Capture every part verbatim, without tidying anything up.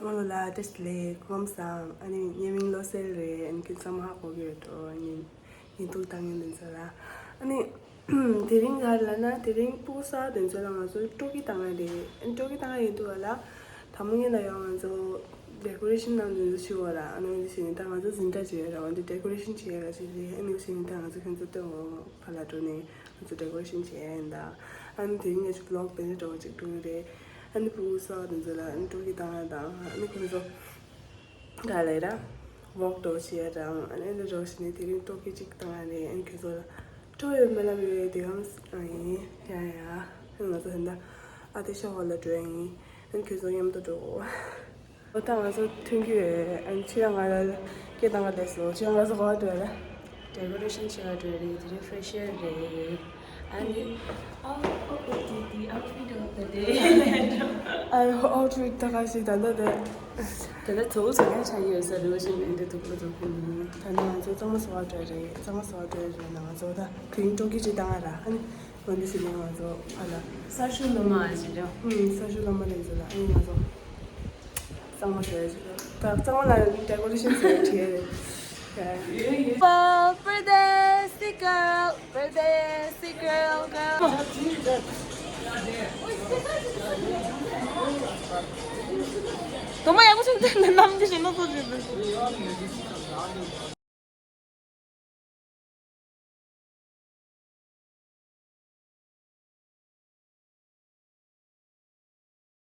ཚང་མ་ལ་བཀྲ་ཤིས་བདེ་ལེགས། སྐུ་ཁམས་བཟང་། ཨ་ནི་ངའི་མིང་བློ་གསལ་རེད། ཨ་ནི་ཁྱེད་ཚང་མ་ཧ་གོ་གི་ཡོད་འགྲོ། ཉིན་ཉིན་ཐུག་བཏང་ཡོད་འདི་ཚོ་ལ། ཨ་ནི་དེ་རིང་ག་རེ་ལབ་ན། དེ་རིང་ཕྲུ་གུ་གསར་དེ་ཚོ་ལ་ང་ཚོ་སྤྲོ་སྐྱིད་བཏང་ཡ་རེད། ཨ་ནི་སྤྲོ་སྐྱིད་བཏང་ཡ་ཡིན་དུས་བ་ལ། དང་པོ་ཉིད་ལ་ཡང་ང་ཚོ་ཌེ་ཀོ་རེ་ཤིན་གནང་འདི་ཚོ་ཞུ་བ་ལ། ཨ་ནི་འདི་བྱས་ནས་ད་ང་ཚོ་འཛིན་གྲྭ་བྱས་ཡ་ར། འོན་ཏེ་ཌེ་ཀོ་རེ་ཤིན་བྱས་ཡ་ར་ཅིག་རེད། ཨ་ནི་འདི་བྱས་ནས་ད་ང་ཚོ་ཁྱོད་ཚོ་སྟོན་འོ་ཕ་ལ་འགྲོ་ནས། ང་ཚོ་ཌེ་ཀོ་རེ་ཤིན་བྱས་ཡིན་ད། ཨ་ནི་དེ་རིང་ང་ཚོ་བི་ལོག་དེ་འདྲ་འདྲ་བོ་ཅིག་བསྒྲུགས་ཡོད་རེད། ཨ་ནི་ཕྲུ་གུ་གསར་དེ་ཚོ་ལ་ཨ་ནི་སྤྲོ་སྐྱིད་བཏང་ཡ་དང་། ཨ་ནི་ཁོ་ཚོ་ག་ལ་ར་ཝོག་འདྲ་བོ་བྱེད་ཡ་དང་། ཨ་ནི་འདི་འདྲ་བོ་བྱས་ནས་དེ་རིང་སྤྲོ་སྐྱིད་ཅིག་བཏང་ཡ་རེད། ཨ་ནི་ཁྱོད་ཚོ་ལ་སྤྲོ་ཡོད་སྨོན་ལམ་ཡོད། དེ་གམ་ཨ་ཡིན། ཡ་ཡ། ཨ་ནི་ང་ཚོ་ད་ལྟ་ཨ་ཏི་ཤ་ཝ་ལ་འགྲོ་ཡ་ཡིན། ཨ་ནི་ཁྱོད་ཚོ་མཉམ་དུ་འགྲོ། འོ་ད་ང་ཚོ་ཐོན་རྒྱུ་ཡོད། ཨ་ནི་ཁྱེད་རང་ང་ལ་སྐད་བཏང་ག་བསྡད་སོང་། ཁྱེད་རང་ང་ཚོ་ག་པར་འགྲོ་ཡ་རེད། ཌེ་ཀོ་རེ་ཤིན་བྱེད་ག་འགྲོ་ཡ་རེད། དེ་རིང་ཕེ་ཤལ་རེད། ཨ་ནི་ཨོ་ཨོ་ཨོ་དེ་དེ་ཨའུ་ཕིཊ་ཨོཕ་དེ་དེ། ཨ་ཨའུ་ཕིཊ་ད་ག་ཞིག་ད་ལྟ་དེ། ད་ལྟ་ཚོ་བོ་ཚོ་ཡང་ཆགས་ཡོད་ས་རེད། བ་ཞིག་མིན་དེ་དུག་པོ་དུག་པོ་མིན། ད་ནི་ང་ཚོ་གཙང་མ་བཟོ་ག་འགྲོ་ཡ་རེད། གཙང་མ་བཟོ་ག་འགྲོ་ཡ་རེད་ལ། ང་ཚོ་ད་དེ་རིང་སྤྲོ་སྐྱིད་ཅིག་བཏང་ཡ་ར། ཨ་ནི། འོན་ཏེ་ཟེར་ནས་ང་ཚོ་ཕ་ལ། གསར་ཤོག་སློབ་མ་ཟེར་རོ། ཨུམ། གསར་ཤོག་སློབ་མ་ལ་ཟེར་ལ། ཨ་ནི་ང་ཚོ་གཙང་མ་ཟེར་ཟེར་རོ། ད་གཙང་མ་ལ་ཌེ་ཀོ་རེ་ཤིན་ཟེར་བྲིས་ཡ་རེད། Well, birthday girl, birthday girl, girl. དུ་མ་ཡག་པོ་བྱུང་། དེ་ནམ་དེ་བཞིན་ལོ་ཚོ་བྱེད་པ།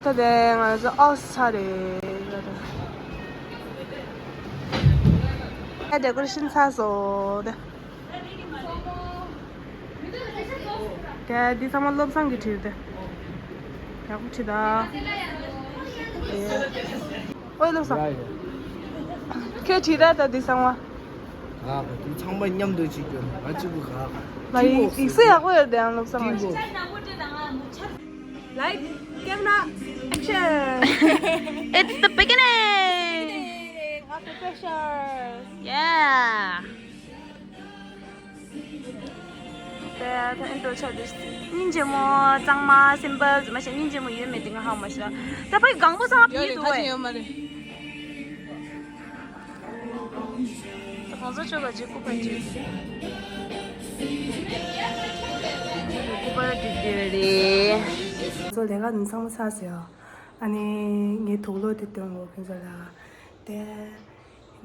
ད་དེ་ང་ཚོ་ཨོ་ས་རེད། ད་ཌེ་ཀོ་རེ་ཤིན་ཚར་སོང་། ད་དེ་འདི་ཚང་མ་བློ་བཟང་གིས་བྲིས་ཏེ། ཡག་པོ་བྲིས་ད། ཨོའི་བློ་བཟང་། ཡ་ཡ། ཁྱོད་བྲིས་ད། ད་འདི་ཚང་མ། ཨ་ཁ། འདི་ཚང་མ་མཉམ་དུ་ཅིག་གྱོན་ང་གཅིག་པུ་ག་ཁ། ལ་ཡིག་ཡིག་གཟུགས་ཡག་པོ་ཡོད་དེ་ཡང་བློ་བཟང་། Light, camera, action! It's the beginning! Of the pressure! Yeah! ད་ད་ཨིན་ཏྲོ་ཆགས་འདུག་སྙིང་རྗེ་མོ། གཙང་མ་སིམ་པལ་རྫུན་མ་བྱས། སྙིང་རྗེ་མོ་ཡོད་མེད་དེ་ང་ཧ་མ་ཤེས། ད་ཕ་གི་གང་པོ་ཚང་མ་ཡོད་རེད། བྲིས་འདུག་ཁ་ཆེ་ཡོད་མ་རེད། གང་ཚོ་ཆོ་ག་ཅིག་སྐུ་པར་ཅིག་སྐུ་པར་འབྲི་རྒྱུ་རེད། ཚོ་ལས་ཀ་ནི་ཚང་མ་ཚར་ཟེར། ཨ་ནི་ངའི་དུག་ལོག་དེ་སྟོན་གོ་ཁྱོད་ཚོ་ལ། དེ་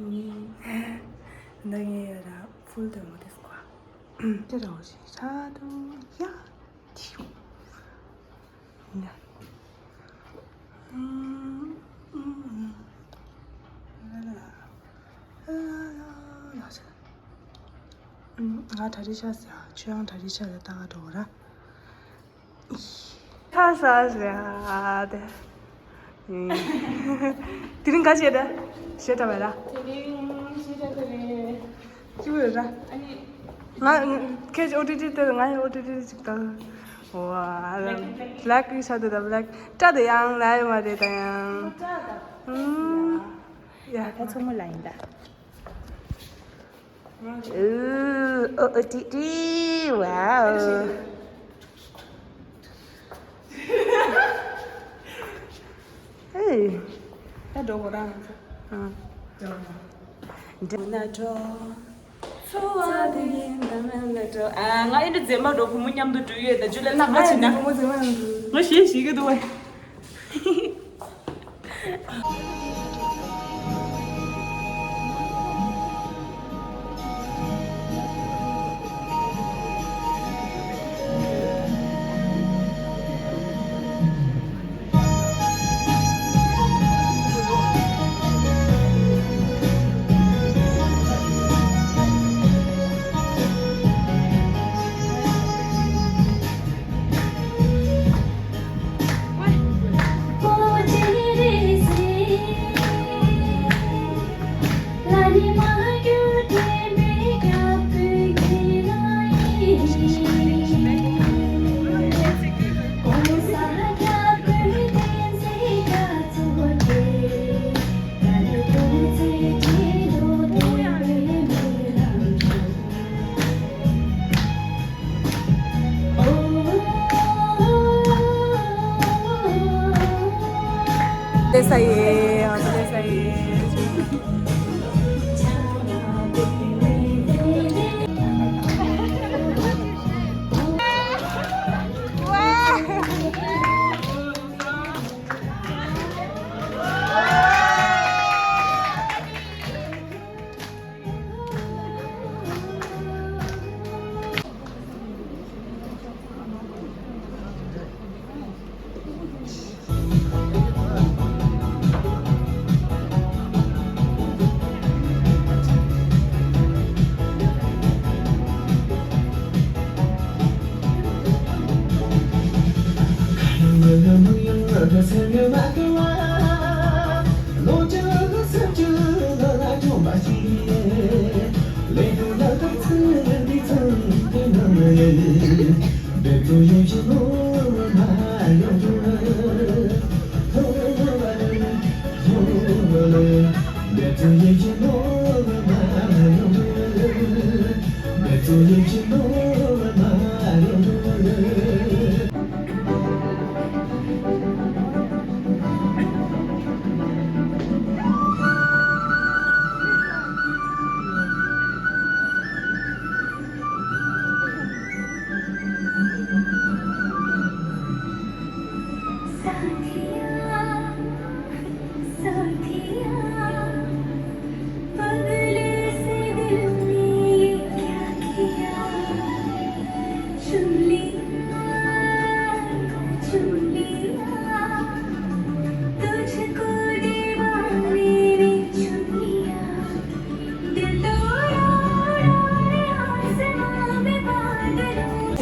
ནི་ད་ངའི་ཡ་ར་ཕུལ་སྟོན་གོ་དེ་སྐོ། དེ་ར་འོ་ཞིག་ཆ་དུ་ཡ། ཐིའུ། ཡ། ང་གྲ་སྒྲིག་བྱས་ཟེར། ཁྱོད་ཡང་གྲ་སྒྲིག་བྱས་ལ་ད་ག་འགྲོ་གོ་ར། ཁ་ས་ཟེར་དེ། དེ་རིང་ག་བྱས་ད། ཞེ་དྲག་བས་ད། དེ་རིང་ཞེ་དྲག་གི་རེད། སྐྱིད་པོ་རེད་ད། ཨ་ནི། ང་ཁྱེད་ཀྱི་ཨོ་ཏི་ཏི་དེ། ང་ཡི་ཨོ་ཏི་ཏི་ཅིག་དང་། ཝ། བྷི་ལེག་གི་ཤ་དེ་དང་བྷི་ལེག་སྐྲ་དེ་ཡང་ལ་ཡོད་མ་རེད་ད་ཡང་། ཨུམ། ཡ། ད་ཚོ་མོ་ལ་ཡིན་ད། ཨུ། ཨོ་ཨོ་ཏི་ཏི། ཝའོ། ཨེ། ད་འགྲོ་གོ་རང་། ཨ། འགྲོ་ན་འགྲོ། འཚོ་བ་འདི་ཡིན་ད་མེད་ལ་འགྲོ། ཨ། ང་ཨེ་འདྲ་མཛེས་མ་འགྲོ། བུ་མོ་མཉམ་དུ་འགྲོ་ཡོད་ད། ཇུ་ལེ་ལྷག་མ་ཕྱིན་ན། བུ་མོ་མཛེས་མ་འགྲོ། ང་ཞེ་ཞིག་གི་འདུག་བས།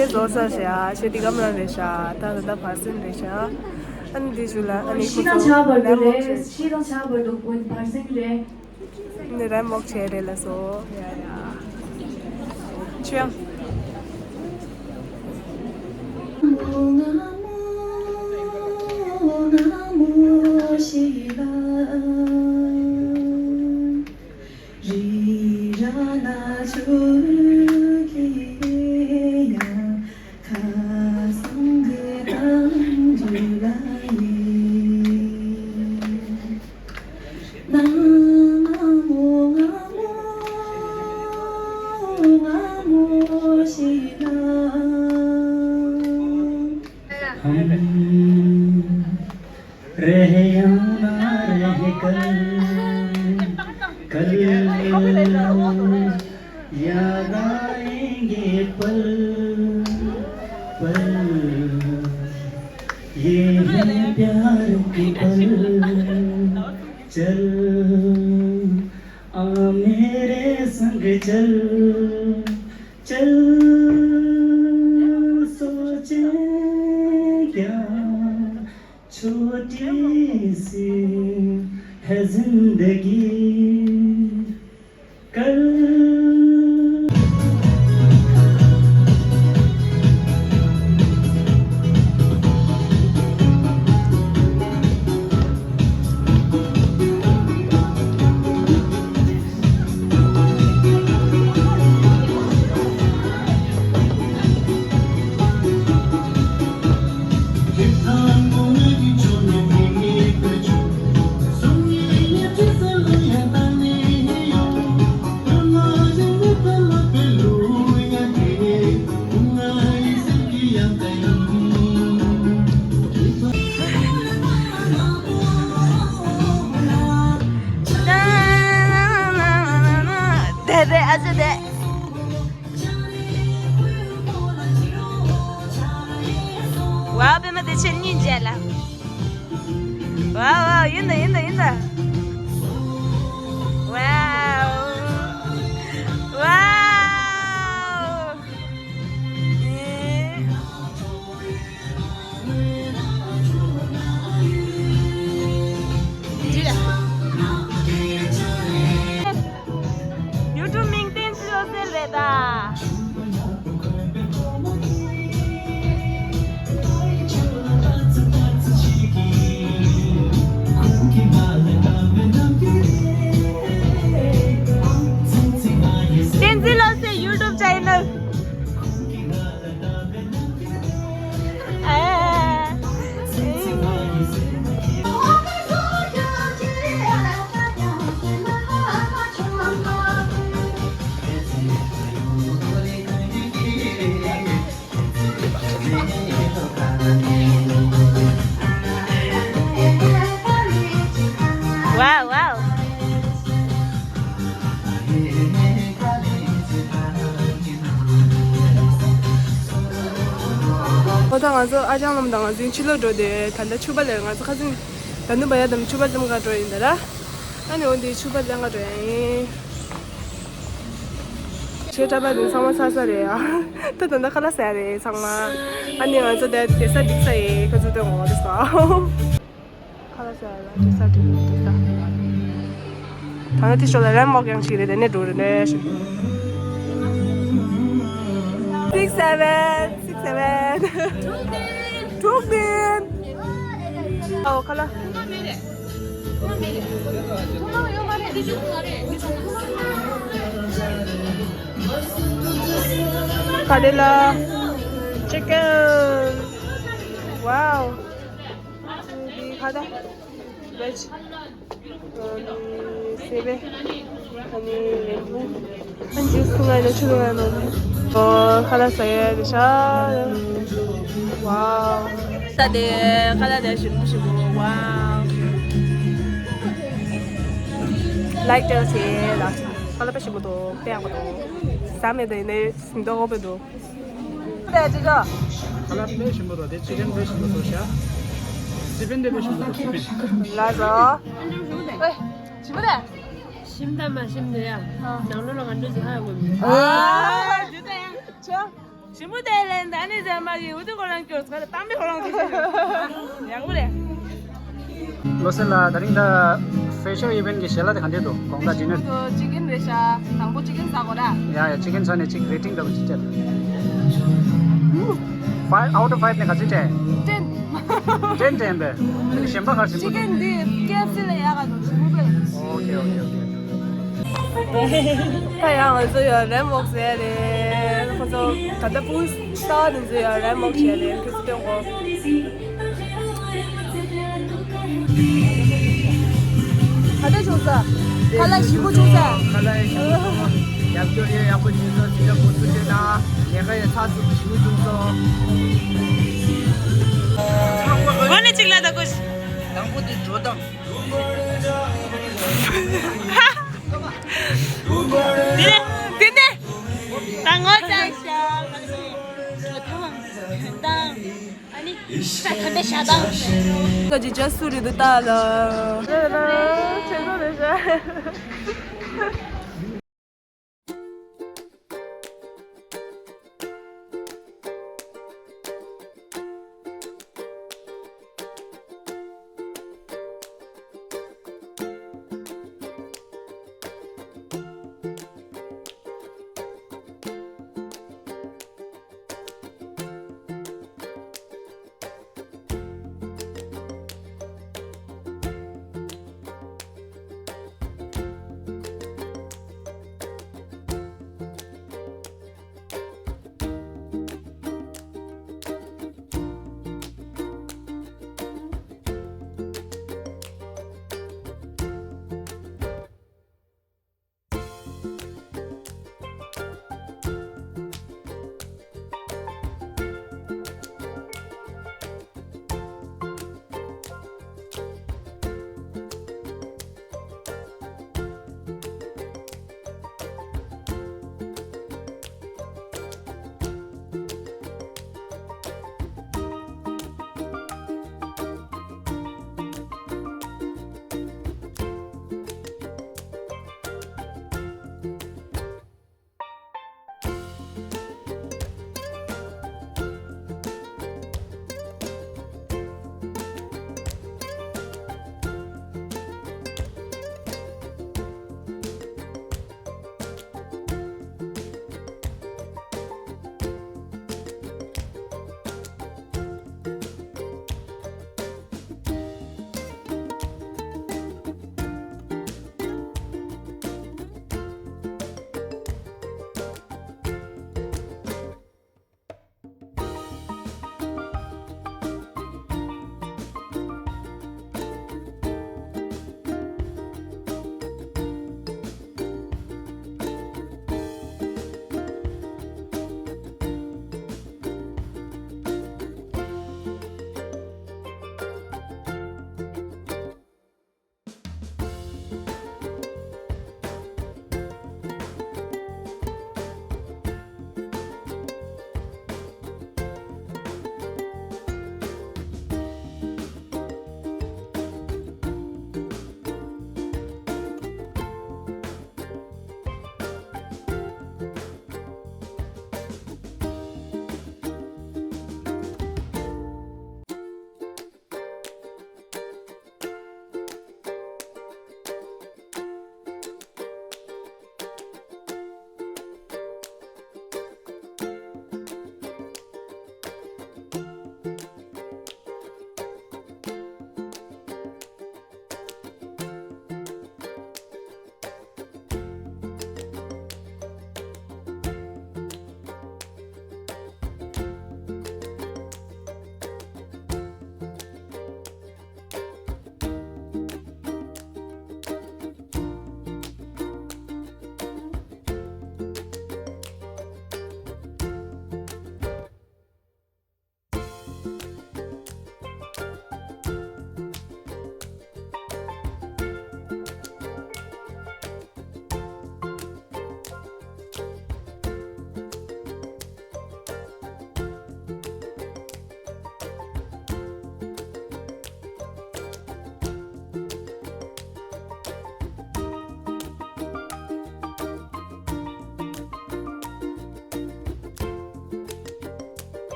དེ་བཟོ་ས་ཞེས་ཨ་ཆེ་དེ་གམ་རང་རེད་ཤག་ད་ད་ད་བར་སེང་རེད་ཤག་ཨ་ནི་དེ་ཞུ་ལ་ཨ་ནི་ཁོ་ཚོ་ལན་མོག་བྱས། ཤི་དང་ཆགས་པར་འདུག་དགུན་བར་སེང་རེད། ནི་རན་མོག་ཆེ་རེད་ལ་སོ། ཡ་ཡ། ཆུ་ཡང་། हम रहे या ना रहे कल, कल याद आएंगे पल, पल। ये है प्यार के पल, चल आ मेरे संग चल, चल सोचे क्या छोटी सी है जिंदगी। कल। དེ་རེད་ཨ་ཅེ་དེ། ཝའོ། པད་མ་དེ་ཆེ་གཉིས་མཇལ་ལ། ཝའོ་ཝའོ། ཡིན་ད་ཡིན་ད་ཡིན་ད། ཝའོ། ཝའོ། ཨེ། འདི་ལ། ཡུ་ཊུབ་མིང་བསྟན་འཛིན་བློ་གསལ་རེད་ད། བསྟན་འཛིན་བློ་གསལ་ཡུ་ཊུབ་ཆེ་ནལ། ཝའོ་ཝའོ། ཨོ་ད་ང་ཚོ་ཨ་ཅག་རྣམས་དང་ང་ཚོའི་ཕྱི་ལོགས་འགྲོ་དེ་ད་ལྟ་ཕྱུ་པ་ལེན། ང་ཚོ་ཁ་སང་ད་ནུ་བ་ཡ་དམ་ཕྱུ་པ་ལེན་ག་འགྲོ་ཡིན་ད་ར། ཨ་ནི་འོ་འདི་ཕྱུ་པ་ལེན་ག་འགྲོ་ཡ་ཡིན། ཆོས་གྲྭ་པ་དེ་ཚང་མ་ཚར་ས་རེད་ཨ། ད་ད་ད་ཁ་ལག་ཟ་ཡ་རེད་ཚང་མ། ཨ་ནི་ང་ཚོ་དེ་བསྡད་ས་འགྲིག་ས་ཡིན། ཁ་ཚུར་སྟོན་འོང་དེ་ས། ཁ་ལག་ཟ་ཡ་ལ་དེ་ས་འགྲིག་འགྲིག་ས། ད་ནི་དེ་ཞོར་ལ་རན་མོག་ཡང་ཞིག་རེད། དེ་ནས་འགྲོ་རེད་ནས་ཞིག Six seven, six seven. དྲུག་བདུན། ཨོ་ཁ་ལག་ཁ་ལག་མེད་རེད། ཁ་ལག་མེད་རེད། ཁ་དེ་ལ་ཅི་ཀན། ཝའོ། འདི་ཁ་ད་བེཇ། ཨ་ནི་སེ་བེ། ཨ་ནི་ལེམ་བུ། ཨ་ནི་ཇུས་ཁོ་ང་ནི་ཆུ་རོ་ཡ་ནོ། ཨོ་ཁ་ལག་ཟ་ཡ་རེད་ཤག་ཝའོ། ད་དེ་ཁ་ལག་དེ་ཞིམ་པོ་ཞིམ་པོ། ཝའོ། ལའིཀ་ཏེ་ཟེར་ལ། ཁ་ལག་དཔེ་ཞིམ་པོ་འདུག་དཔེ་ཡག་པོ་འདུག་ཟ་མེད་དེ་ནས་ཟིན་ཏོག་དཔེ་འདུག་ཁ་ལག་དཔེ་ཞིམ་པོ་འདུག་དེ་ཅི་ཀན་དཔེ་ཞིམ་པོ་འདུག་ཤག་སི་པན་དེ་དཔེ་ཞིམ་པོ་འདུག་སི་པན། ལ་ཟོ། ཨེ། ཞིམ་པོ་རེད། ཞིམ་དང་མ་ཞིམ་དེ་ཡ། ནང་ལོགས་ལ་ང་འདྲ་ཟེར་ཧ་གོ་མི། ཨ། དེ་ད་ཡང་ཆོ། ཞིམ་པོ་དེ་ལས་ད་ནི་ཟེར་མ་གི་འུ་ཚོ་ཁོ་རང་སྐྱོར་ཚ་དེ་གཏམ་པའི་ཁོ་རང་ཚོ་ཟེར། ཡག་པོ་རེད། བློ་གསལ་ལགས། ད་རིང་ད་ཧྥེ་ཤལ་ཨི་ཝེན་གྱི་ཞལ་ལག་དེ་ག་འདྲས་འདུག་དགོང་དག་ཌི་ནར། ཅི་ཀན་རེད་ཤག་དང་པོ་ཅི་ཀན་ཟ་དགོས་ར། ཡ་ཡ། ཅི་ཀན་ཟ་ནས་ཅིག་རེ་ཊིང་འདྲ་པོ་ཅིག་སྤྲད། ཧྥའིབ་out of five ནས་ག་ཚོད་སྤྲད། ཊེན། ཊེན་སྤྲད་པས། གཞན་པ་ག་རེ་ཞིམ་པོ་འདུག་ཅི་ཀན་འདི་ཀེ་ཨེཕ་སི་ལས་ཡག་ག་འདུག་ཞིམ་པོ་དཔེ། ཨོ་ཁེ་ཨོ་ཁེ་ཨོ་ཁེ། ད་ཡང་ང་ཚོ་ཡང་རེམ་ཝོག་ཟེར་རེད། ཁོ་ཚོ་ད་ལྟ་ཕུ་སྟོན་ནས་ཚོ་ཡང་རེམ་ཝོག་བྱས་རེད། ཁོ་ཚོ་སྟོན་གོ། ད་ལྟ་བྱུང་ས། ཁ་ལག་ཞིམ་པོ་བྱུང་ས། ཁ་ལག་ཞིམ་པོ་བྱུང་སོང་། རྒྱབ་སྐྱོར་ཡང་ཡག་པོ་བྱུང་སོང་། ཚིག་ལ་འགོ་ཚུགས་བྱས་ན་ལས་ཀ་ཡང་ཚགས་ཚུད་ཞིམ་པོ་བྱུང་སོང་། འོ་ན་གཅིག་ལ་ད་གོ། དང་པོ་དེ་འགྲོ་སྟངས། དེ་ནས། དེ་ནས། ད་ངོ་ཚ་ཤ། ད་ད་ད། ཨ་ནི། ད་ད་ད་ཤ་ད། ཁ་ཅིག་ཇ་སུ་རི་དུ་ད་ལ། རེད་རེད་རེད། ཆེན་པོ་རེད་ཤག་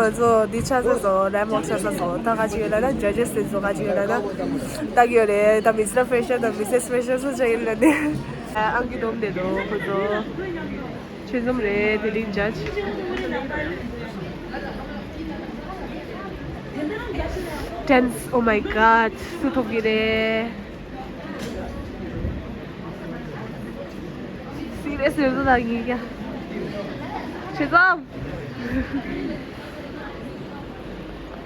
ང་ཚོ་འདི་ཆགས་ས་སོང་། རེམ་ཝོག་ཆགས་ས་སོང་། ད་ག་ཅིག་ཡོད་ལབ་ན། ཇ་ཇེས་དེ་ཚོ་ག་ཅིག་ཡོད་ལབ་ན། ད་གི་ཡོད་རེད། ད་མི་སི་ཊར་ཕེ་ཤར་དང་མི་སེ་སི་ཕེ་ཤར་སུ་ཆགས་ཡིན་ལབ་ནས། ཨང་ཀི་སྡོམ་བསྡད་འདུག་ཁོ་ཚོ། ཆོས་འཛོམས་རེད། དེ་རིང་ཇ་ཇི། Tense, oh my god. སུ་ཐོབ་ཀྱི་རེད། སི་རི་ཡས་ཡོད་ཚོད་ལ་ངེས་ཀྱང་། ཆོས་འཛོམས།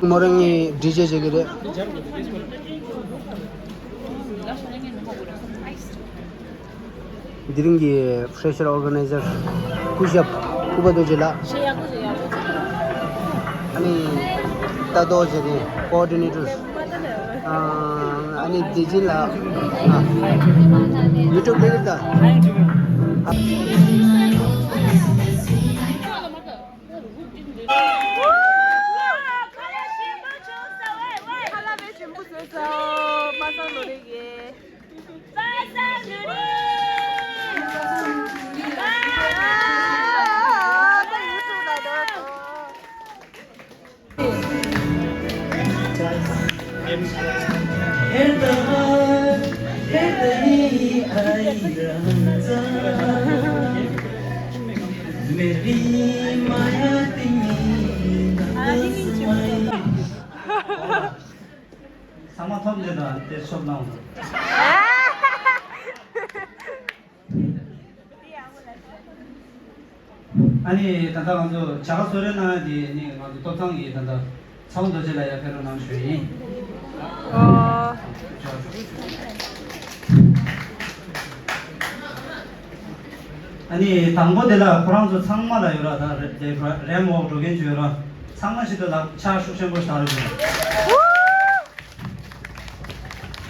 མོ་རང་ངའི་ཌི་ཇེ་བྱེད་ཀྱི་རེད། འདི་རིང་གི་ཕེ་ཤར་ཨོར་ག་ནའི་ཟར་སྐུ་ཞབས་ཀུ་པ་རྡོ་རྗེ་ལགས། ཨ་ནི་ཏ་རྡོ་རྗེ་ནི་ཀོ་ཨོར་ཌི་ནེ་ཊར། ཨ་ནི་བདེ་ཆེན་ལགས། ཡུ་ཊུབ་ལས་རིགས་དང་། ཚང་མ་ཐོབ་འདི་དང་དེ་ཤོབ་གནང་འདུག་ཨ་ནི་ད་ལྟ་ང་ཚོ་བྱ་དགའ་གསོལ་རས་གནང་ཡ་དེ་ནི་ང་ཚོ་ཐོབ་ཐང་གི་ད་ལྟ་ཚ་བོ་རྡོ་རྗེ་ལགས་ཡར་ཕེབས་རོགས་གནང་ཞུ་ཡིན། ཨོ། ཨ་ནི་དང་པོ་དེ་ལ་ཁོ་རང་ཚོ་ཚང་མ་ལ་ཡོད་ར། ད་རེ་རེམ་ཝོག་འགྲོ་མཁན་ཚོ་ཡོད་ར། ཚང་མ་ཞིག་ཏུ་ལག་ཕྱག་ཤུགས་ཆེན་པོ་ཞིག་བཏང་རོགས་གནང་།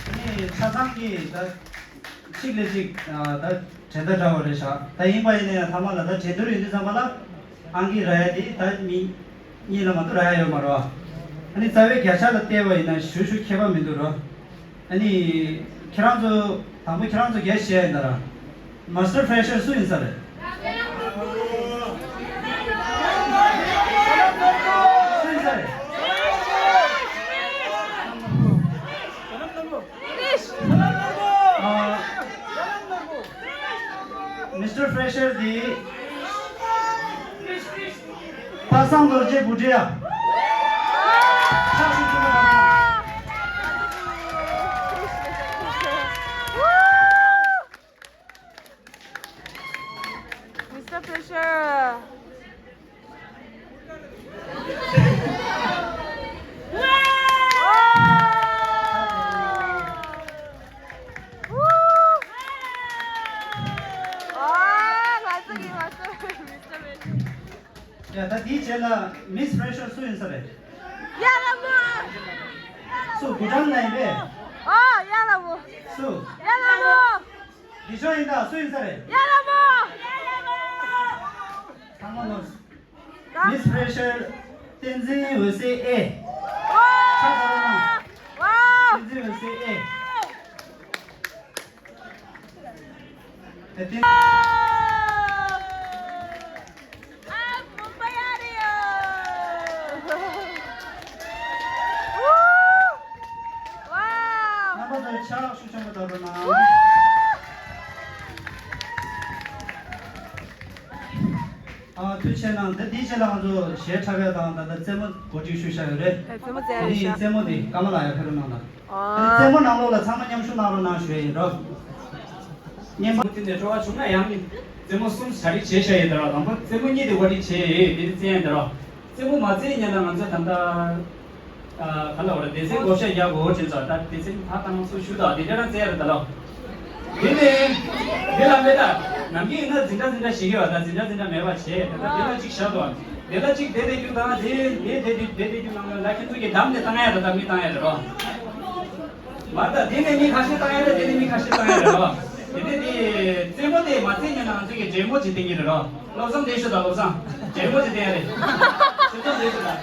ཨ་ནི་ཆ་ཚང་གི་ད། གཅིག་ལས་གཅིག་ཨ་ད་འགྲན་ཟླ་འདྲ་བ་རེད་ཤག་ད་ཡིན་པ་ཡིན་ན་ཡང་ཐ་མ་ལ་ད་གྲོས་བསྡུར་ཡིན་དུས་ཙམ་པ་ལ་ཨང་ཀི་རག་ཡ་དེ་ད་མི་གཉིས་ལ་མ་གཏོགས་རག་ཡ་ཡོད་མ་རེད་བ། ཨ་ནི་རྩ་བའི་བརྒྱ་ཆ་ལ་བལྟས་པ་ཡིན་ན་ཞུ་ཞུ་ཁྱད་པར་མི་འདུག་རོ། ཨ་ནི་ཁྱེད་རང་ཚོ་དང་པོ་ཁྱེད་རང་ཚོ་རྒྱལ་ཞེས་ཡིན་ད་ར། མ་སི་ཊར་ཕེ་ཤར་སུ་ཡིན་ས་རེད། སུ་ཡིན་ས་རེད། མི་སི་ཊར་ཕེ་ཤར་དེ་པ་སངས་རྡོ་རྗེ་བུ་འདྲེ་ཡ། མི་སི་ཊར་ཕེ་ཤར། ཡ་ད་དེའི་རྗེས་ལ་མི་སི་ཕེ་ཤར་སུ་ཡིན་ས་རེད། ཡ་ལ་མོ། སུ་གུ་ཀྲང་ན་ཡིན་པས། ཨོ་ཡ་ལ་མོ། སུ། ཡ་ལ་མོ། འདི་ཤོ་ཡིན་ད་སུ་ཡིན་ས་རེད། ཡ་ལ་མོ། ཚང་མ་ནོར། མི་སི་ཕེ་ཤར་བསྟན་འཛིན་འོད་ཟེར་ཨེ། ཁ་ཚ་རོགས་གནང་། བཏང་། བཏང་། བསྟན་འཛིན་འོད་ཟེར་ཨེ། ཨེ་བསྟན། རྣམ་པ་ཚོ་ཕྱག་ཤུགས་ཆེན་པོ་བཏང་རོགས་གནང་། ཨ་ཐུགས་རྗེ་ཆེ་གནང་། ད་འདིའི་རྗེས་ལ་ང་ཚོ་གཞས་འཁྲབ་ཡ་དང་ད་ལྟ་རྩེད་མོ་གོ་སྒྲིག་ཞུས་བཞག་ཡོད་རེད། རྩེད་མོ་རྩེ་ཡ་དེ་ནི་རེད་ཤག་རྩེད་མོ་དེ་ཀ་མ་ལ་ཡ་ཕེབས་རོགས་གནང་དང་། ཨ། རྩེད་མོ་ནང་ལོགས་ལ་ཚང་མ་མཉམ་ཞུགས་གནང་རོགས་གནང་ཞུ་ཡ་ཡིན་རོ། བརྙན་པར་དེ་ནས་སྤྲོ་བ་བྱུང་ན་ཡང་ནི་རྩེད་མོ་གསུམ་གྲ་སྒྲིག་བྱས་བཞག་ཡོད་དེ་རོ། དང་པོ་རྩེད་མོ་གཉིས་དེ་གོ་སྒྲིག་བྱས་ཡོད་དེ་རྩེད་ཡ་དེ་རོ། རྩེད་མོ་མ་རྩེད་སྔོན་ལ་ང་ཚོ་ད་ལྟ། ཨ། ག་ལ་བར་སྡེ་ཚན་བགོ་བཤའ་རྒྱག་དགོས་བྱས་ཙང་ད་སྡེ་ཚན་ཕར་བཏང་ཚུར་ཞུ་དང་དེ་འདྲ་རང་བཙལ་ཡ་རེད་ད་ལོ། དེ་ནས་དེ་ལ་མེད་ད། ནམ་རྒྱུན་ཡིན་ན་འཛིན་གྲྭ་འཛིན་གྲྭ་ཞིག་ཡོད་ད། འཛིན་གྲྭ་འཛིན་གྲྭ་མེད་པ་བྱས་ད་ལྟ་དེ་ལ་གཅིག་བཞག་འདུག་དེ་ལ་གཅིག་དེ་དེ་རྒྱུ་དང་དེ་དེ་དེ་དེ་དེ་རྒྱུ་ནང་ལ་ཁྱེད་ཚོ་གི་འགྲམ་དེ་བཏང་ཡ་རེད་ད། མི་བཏང་ཡ་རེད་རོ། མ་ད་དེ་ནས་མི་ཁ་ཤས་བཏང་ཡ་རེད། དེ་ནས་མི་ཁ་ཤས་བཏང་ཡ་རེད་རོ། དེ་ནས་དེ་རྩེད་མོ་དེ་མ་རྩེད་སྔོན་ལ་ང་ཚོ་གི་གྲོས་མོལ་ཅིག་བསྟན་གྱི་རེད་རོ། བློ་བཟང་བསྟན་ཤོག་དང་བློ་བཟང་གྲོས་མོལ་ཅིག་བསྟན་ཡ་རེད། ཆོས་ཚོགས་བསྟན་ཤོག་དང་།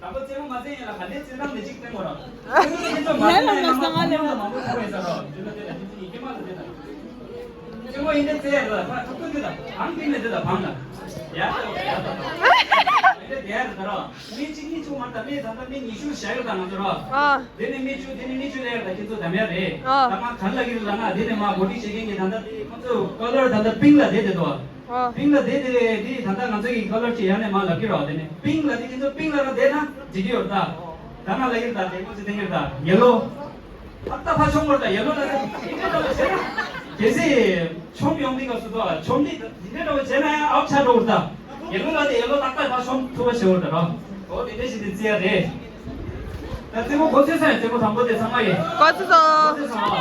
དང་པོ་རྩེད་མོ་མ་རྩེད་སྔོན་ལ་ག་འདྲའི་རྩེད་སྟངས་དེ་གཅིག་བསྟན་དགོས་རོགས། རྩེད་མོ་དེ་ཚོ་མ་རྩེད་སྔོན་ལ་མང་པོ་མང་པོ་མཐོང་ཡོད་ས་རོགས། དེ་ལ་དེ་ལ་དེ་ཚོ་ཡི་གེ་མ་ལ་དེ་དང་། ཅི་མོ་ཡིན་དེ་ཚེ་ཡར་ལ་ཕ་ཐུག་ཐུག་དེ་ལ་བང་དེ་མེད་དེ་ལ་བང་ལ་ཡར་ལ་ཡར་ལ་ཡིན་དེ་དེ་ཡར་ལ་རོ། མི་གཅིག་གཉིས་བཅུ་མ་ད་མི་ད་ད་མི་ཉི་ཤུ་བཞག་ཡོད་ད་ང་ཚོ་རོ། ཨ། དེ་ནི་མི་བཅུ་དེ་ནི་མི་བཅུ་ལས་ཡར་ལ་ཁྱེད་ཚོ་ད་མེད་རེད། ཨ། ད་ང་ག་ལ་གི་ལ་ང་དེ་ནི་མ་བོ་ཊི་བྱེད་མཁན་གྱི་ད་ད་དེ་ཁོ་ཚོ་ཀ་ལར་ད་ད་པིང་ལ་དེ་དེ་དོ། ཨ། པིང་ལ་དེ་དེ་རེད་དེ་ད་ད་ང་ཚོ་གི་ཀ་ལར་ཅི་ཡང་ནས་མ་ལབ་ཀྱི་རོ། དེ་ནི་པིང་ལ་དེ་ཁྱེད་ཚོ་པིང་ལ་ར་དེ་ན་འཇིག་གི་ཡོད་ད། ད་ང་ལ་ཡིན་ད་དེ་ཁོ་ཚོ་དེ་ཡོད་ད་ཡེ་ལོ། ད་ལྟ་ཕ་ཆོང་བར་ད་ཡེ་ལོ་ལ་ད་དེ་འདྲ་བ་བྱས་ན། གལ་སྲིད་ཆོམ་ཡོང་དུས་སྐབས་སུ་ད་ཆོམ་དེ་འདི་འདྲ་བ་བྱས་ན་ཡང་ཨའུ་ཆ་འགྲོ་བར་ད། ཡེ་ལོ་ལ་དེ་ཡེ་ལོ་ཏག་ཏག་ཕ་ཆོམ་ཐུབ་པ་བྱེད་བར་ད་རོ། འོ་དེ་འདྲ་ཞིག་དེ་བརྩི་ཡ་རེད། ད་རྩེད་མོ་གོ་ཚོད་ས་ཡ་རྩེད་མོ་དང་པོ་དེ་ཚང་མ་ཡིན། གོ་ཚོད་སོང་། གོ་ཚོད་སོང་།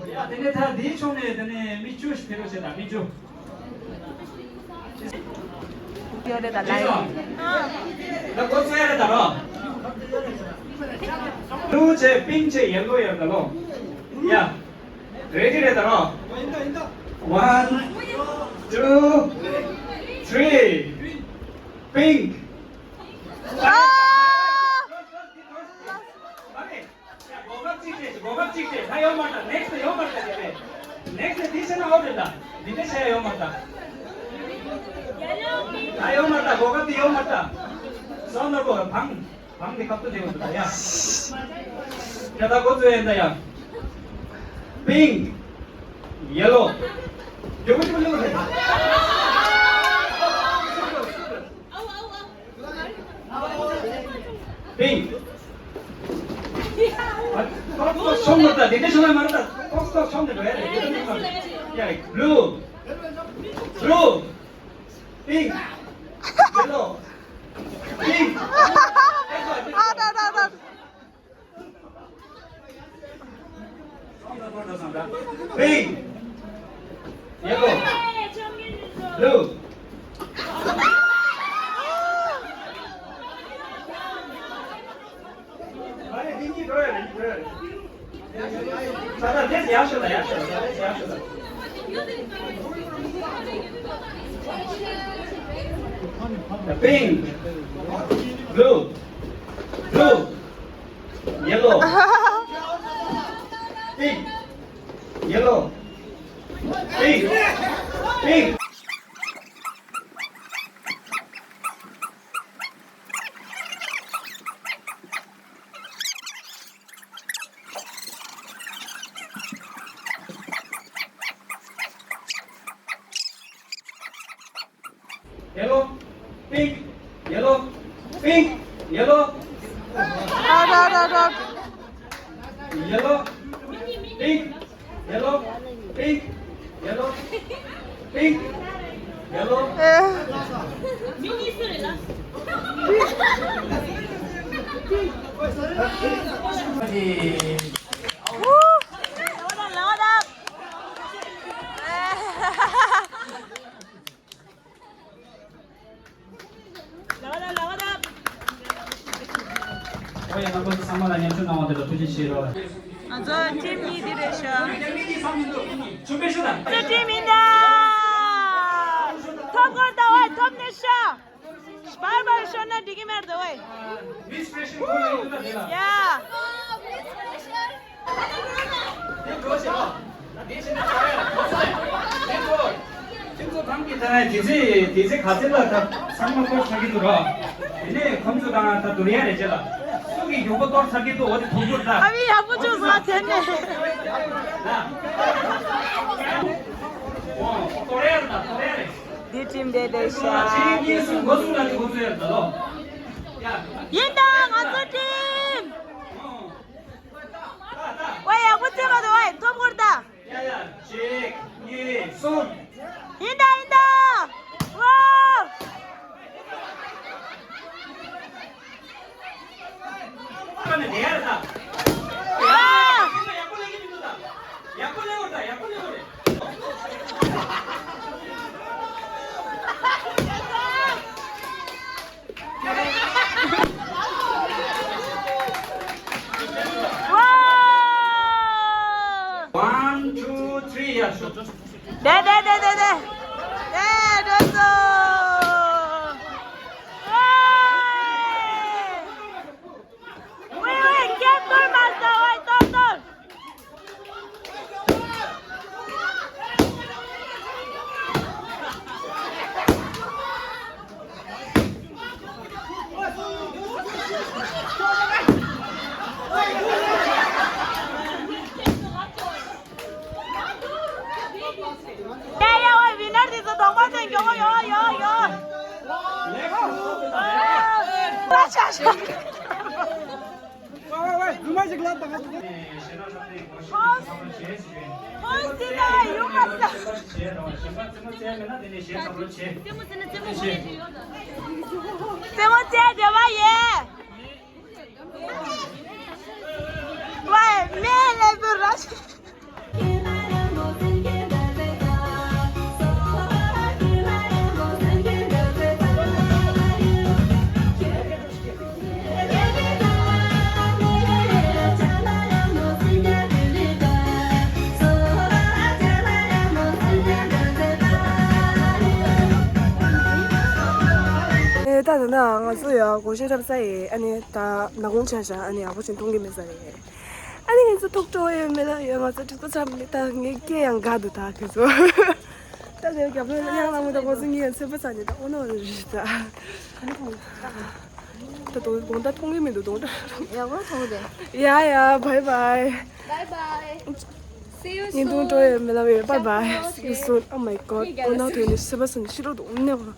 ཡ་དེ་ནས་ད་དེའི་ཕྱོགས་ནས་དེ་ནས་མི་བཅུ་ཞིག་ཕེབས་རོགས་བྱེད་དང་མི་བཅུ། ཡོད་རེད་ད་ལ་ཡོད། ད་གོ་ཚོད་རེད་ད་རོ། ལུ་ཆེ་པིང་ཆེ་ཡེ་ལོ་ཡོད་ད་ལོ། ཡ། རེ་ཌི་རེད་ད་རོ། One, two, three. Pink. ཨ། གོ་སྐབས་གཅིག་སྤྲད། གོ་སྐབས་གཅིག་སྤྲད། ད་ཡོད་མ་རེད། ནེག་སི་ཊི་ཡོད་མ་རེད། དེ་རེད། ནེག་སི་ཊི་དེ་བྱས་ན་ཨའུཊ་རེད་ད། འདི་འདྲ་བྱས་ཡོད་མ་རེད་ད། ད་ཡོད་མ་རེད་ད། གོ་སྐབས་དེ་ཡོད་མ་རེད་ད། སོང་ན་གོ་བང་། བང་དེ་ཁབ་ཏུ་དེ་ཡོད་ད་ཡ། ད་ད་གོ་ཚོད་ཡིན་ད་ཡ། པིང་། ཡེ་ལོ། ཡོད་མ་རེད་ད། པིང་། ཨ། ཏོག་ཏོག་ཆོམ་ནོ་ད། དེ་འདྲ་ཆོམ་ན་མ་རེད་ད། ཏོག་ཏོག་ཆོམ་ནས་འགྲོ་ཡ་རེད། དེ་འདྲ་ཆོམ་ན་མ་རེད། ཡ། བླུ། བླུ། པིང་། ཡེ་ལོ། པིང་། ཨ་ད་ད་ད། པིང་། ཡེ་ལོ། བླུ། ཨ་རེ། འདི་གཉིས་འགྲོ་ཡ་རེད། འགྲོ་ཡ་རེད། ད་ལྟ་དེ་ཡག་ཤོས་ད། ཡག་ཤོས་ད། དེ་ཡག་ཤོས་ད། པིང་། བླུ། བླུ། ཡེ་ལོ། པིང་། ཡེ་ལོ། པིང་། པིང་། ཡེ་ལོ། པིང་། ཡེ་ལོ། པིང་། ཡེ་ལོ། ཨ་ད་ད་ད། ཡེ་ལོ། པིང་། ཡེ་ལོ། པིང་། ཡེ་ལོ། པིང་། ཡེ་ལོ། ཨེ། ཨུ། ལ་བ་ད། ལ་བ་ད། ལ་བ་ད། ཨོ་ཡ། རྣམ་པ་ཚང་མ་ལ་ཉམ་ཆུང་གནང་བ་དེ་ལ་ཐུགས་རྗེ་ཆེ་ཞུ་རོགས། ང་ཚོ་ཊིམ་གཉིས་འདི་རེད་ཤག་ང་ཚོ་ཊིམ་ཡིན་ད། ཐོབ་དགོས་ད། ཨོ་ཡ། ཐོབ་ནས་ཤག་བར་བར་ཤོར་ན་འགྲིག་གི་མེད་ད། ཨོ་ཡ། ཡ། ཁྱེད་ཚོ་ཐང་གི་ད་དེ་ཚེ་དེ་ཚེ་ག་ཚེ་ལ་ད་ཚང་མ་གཏོར་ཚར་གྱི་འདུག་ར། དེ་ནས་ཁོང་ཚོ་དང་ད་དུར་ཡ་རེ་བྱེད་ལ། སུ་གི་མགྱོགས་པོ་གཏོར་ཚར་གྱི་འདུག་འོ་དེ་ཐུག་འགྱུར་ད། ཨ་བི་ཡག་པོ་བྱུང་སོང་། དེ་ནས་ད་གཏོར་ཡ་རེད། ད་གཏོར་ཡ་རེད། འདི་ཊིམ་དེ་དེ་ཤ། གཅིག་གཉིས་གསུམ་འགོ་བཙུགས་ལ་དེ་འགོ་བཙུགས་ཡ་རེད་ད་ལོ། ཡིན་ད། ང་ཚོ་ཊིམ། ཝེ། ཡག་པོ་རྩེད་མ་འདུག་ཝེ། ཐོབ་ཁུར་ད། ཡ་ཡ། གཅིག་གཉིས་གསུམ། ཡིན་ད་ཡིན་ད། ཝོ། ཁ་ནས་ལེན་ཡ་རེད་ད། ཡ། ཡག་པོ་ལེན་གྱི་མི་འདུག་ད། ཡག་པོ་ལེན་འོ་ད། ཡག་པོ་ལེན་འོ་རེད། One, two, three, yeah, sure. ཌེ་ཌེ་ཌེ་ཌེ་ཌེ། ཌེ་འགྲོ་སོང་། ཝེ། ཝེ་ཝེ། སྐད་གཏོར་མ་ཟ་ཝེ། གཏོར་གཏོར། ཡ་ཡ་ཝེ་ཝི་ནར་དེ་ཚོ་གདོང་པ་ཚོས་མགྱོགས་པོ་ཡོང་ཡོང་ཡོང་། ལ་ཆ་ཤ། ཧོན་སི་ན་ཡོང་མ་ས། རྩེད་མོ་རྩེ་བ་ཡེ། ཝེ་མེ་ལེ་བུ་ར་ཤི། ཨེ་ད་ད་ན་ང་ཚོ་ཡ་སྒོར་གཞས་འཁྲབ་ས་ཡི་ཨ་ནི་ད་ནག་ཁུང་ཆགས་ཤག་ཨ་ནི་ཡག་པོ་ཅིག་མཐོང་གི་མེད་ས་རེད། ཨ་ནི་ང་ཚོ་ཐུག་འགྲོ་ཡོད་མེད་ལ་ཡོད། ང་ཚོ་འགྲིག་པོ་ཚར་མེད། ད་ངའི་སྐད་ཡང་འགག་འདུག་ད་ཁྱོད་ཚོ། ད་ལས་རྒྱབ་ལོགས་ལ་གཡང་ལ་མོ་ད་ཁོ་ཚོ་ངའི་ཡང་ཚོད་པ་ཚ་ནས་ད་ཨོ་ནོ་རེད་ད། ད་དོ་དགོང་དག་མཐོང་གི་མི་འདུག་དོ་ཡག་པོ་མཐོང་དེ། ཡ་ཡ་bye bye. Bye bye. See you soon. ཉིན་ཐུང་འགྲོ་ཡོད་མེད་ལ་ཡོད། Bye bye. See you soon. Oh my god. ཨོ་ནོ་དོ་ནི་ཚོད་པ་ཚ་ནས་ཤི་རོ་དོ་ཨོ་ནེ་བ།